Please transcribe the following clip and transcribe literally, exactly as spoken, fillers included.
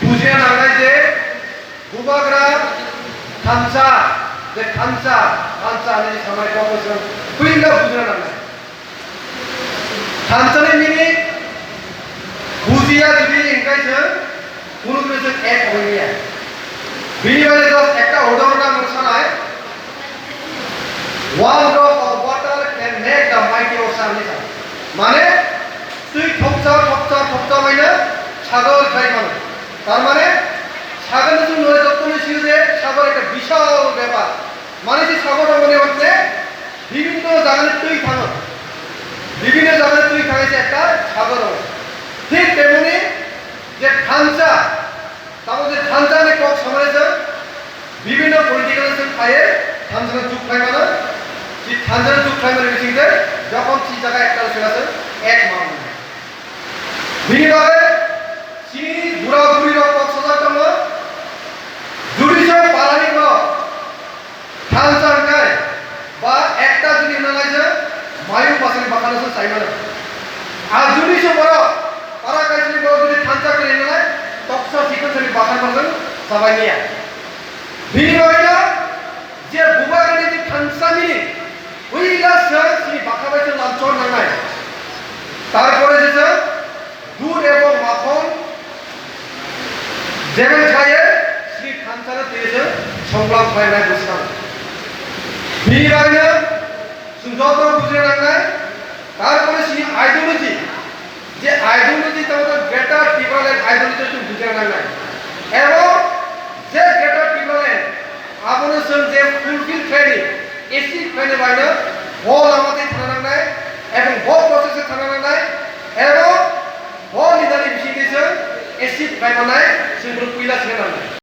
Bujina nangnai je bubagra thansa, je thansa, thansa hinwi samai kokno chwng puila bujina nangnai. Thansani meaning bujiya jodi hwnkhe chwng kunu kunu chwng ek hwnwi ya. Bini bagwi just ekta udahoron ang sanai, "One drop of water can make the mighty ocean," hinwi sa. Mane, twi thopsa, thopsa, thopsa maino sagor khai mano. Tar mane, sagor no chwng nai joto ni sio je sagor ekta bishal bepar. Mane se sagor rok ni orte bibhinno jaga ni twi thango. Bibhinno jaga ni twi thangwi se ekta sagor rok. Thik temoni je thansa, tamo je thansa ni kok samani se bibhinno political se khaye thansa no juk khai mano. Si thansa no juk khai mani bising je jokhon si jaga ekta se ek mano. Bini bagwi chini bura buri rok kok sajak tongo. Judi se parani borok thansa hwnkhe ba ekta judi hwnna lai se mayung masani bakhano se sai mano. Ar judi se borok para kaisani borok judi thansa khe hwnna lai toksa sikon sani bakhan mano sabai niya. Bini bagwi no je bubagrani je thansa mini, puila se chini bakha bai se lamchor nangnai. Tarpore je se dudh ebong makhon jebel khaye chini thansa no twi se songlam khlainai bwskang. Bini bagwi no chwng joto bujina nangnai. Tarpore chini ideology, je ideology tamo Greater Tipraland ideology chwng bujina nangnai. Ebo je Greater Tipraland abono chwng je fulfill khlaini, achieve khlaini baino bo lama twi thana nangnai, ebong bo process o thana nangnai, ebong bo leader ni bisingtwi chwng achieve khlai manai chwng bono puila sina nangnai.